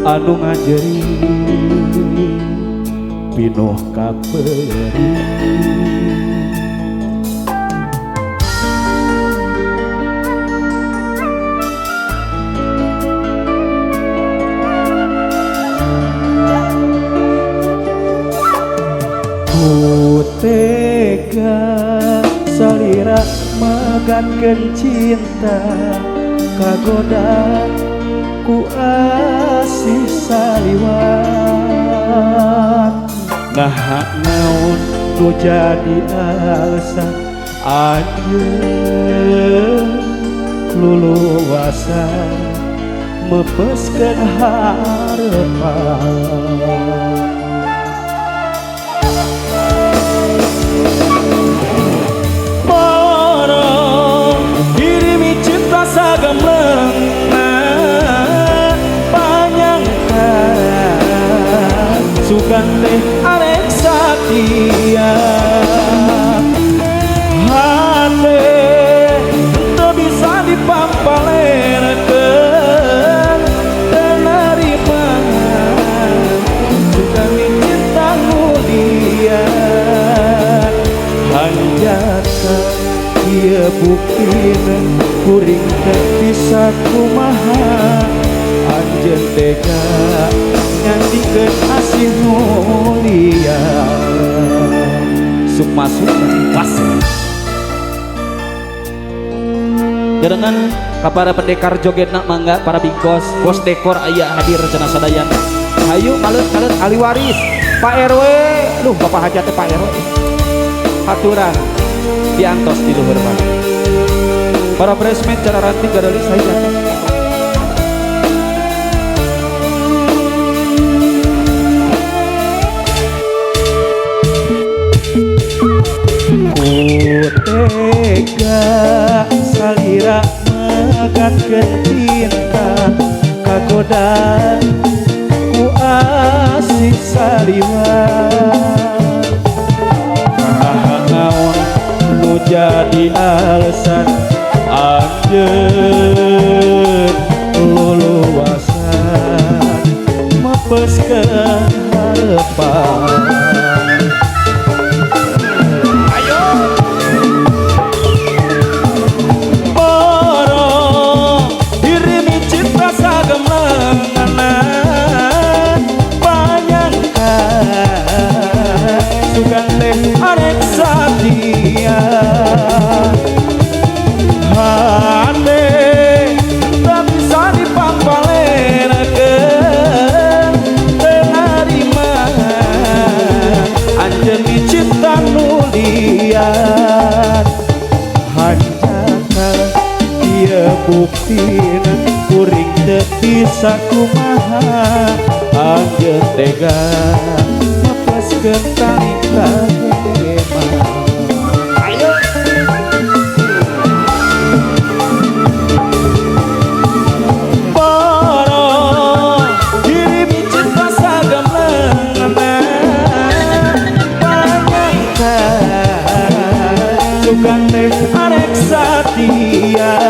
anu ngajeri pinuh kaperi. Ku tega salira megatkeun cinta kagoda ku asih saliwat. Nah naon nu jadi alasan anjeun luluasa mepeskeun harepan. Sugan teh arek satia hate teu bisa dipampalerkeun teu narima sugan cinta mulia. Hanjaka ieu buktina kuring teu bisa kumaha anjeun tega nyandikeun asih mulia. Sukma sukma pas. Jarengan ka para pendekar jogetna mangga para bingkos bos dekor aya hadir cenah sadayana. Hayu malet-malet ahli waris Pak RW, luh Bapak hajat Pak RW. Haturan diantos di luhur mah. Para presmen cara ranting gadalis hayu. Ku tega salira megatkeun cinta kagoda ku asih saliwat. Nah naon nu jadi alasan anjeun luluasan mepeskeun harepan. Buktina kuring teu bisa kumaha anjeun tega mepeskeun tali kagema. Ayo poro dirimi cinta sagamleungeuna panyangka sugan teh arek satia.